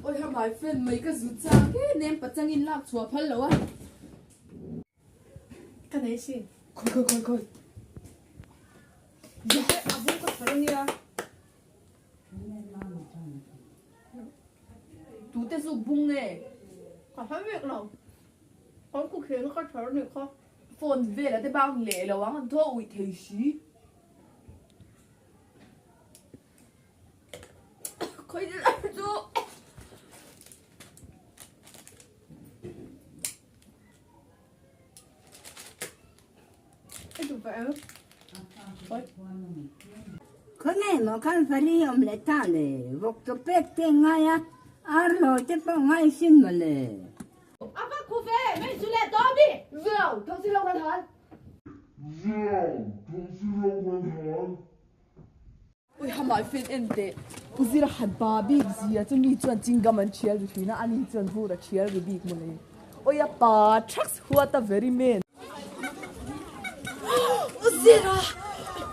Oi ha my friend mai ka zut chak e nem pachangin lak chhuah phal lo a. Ka nei sin. Khawi khawi khawi khawi. Yahe a bung ka thar ania. Tute zuk bung nge? Ka hre bik lo. Kan ku khian ka thar nih kha. Phone vel a te bak leh lo ang an thaw uih thei si. Khawi chu. Khawnge maw khan fari awm leh ta le, vawk chaw pek te ngai a, ar hlawi te pawh ngai sin maw le. A va khu ve, mei chu leh dawn mi. Zau, thawk si lo kan hal. Zau, thawk si lo kan hal. Ui ha my friend en teh u zira han pa bik zia chu mi chuan chingam an thial ri thin a ani chuan vur a thial ri bik mawle oi a pa thaks what a very man u zira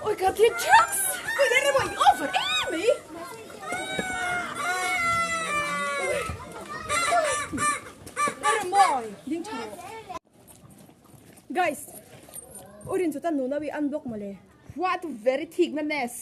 oi ka thi thaks koi le remo i over em mai Ding tha rawh. Guys, urin chu tan nuna wi an block mawle. What very thik na ness.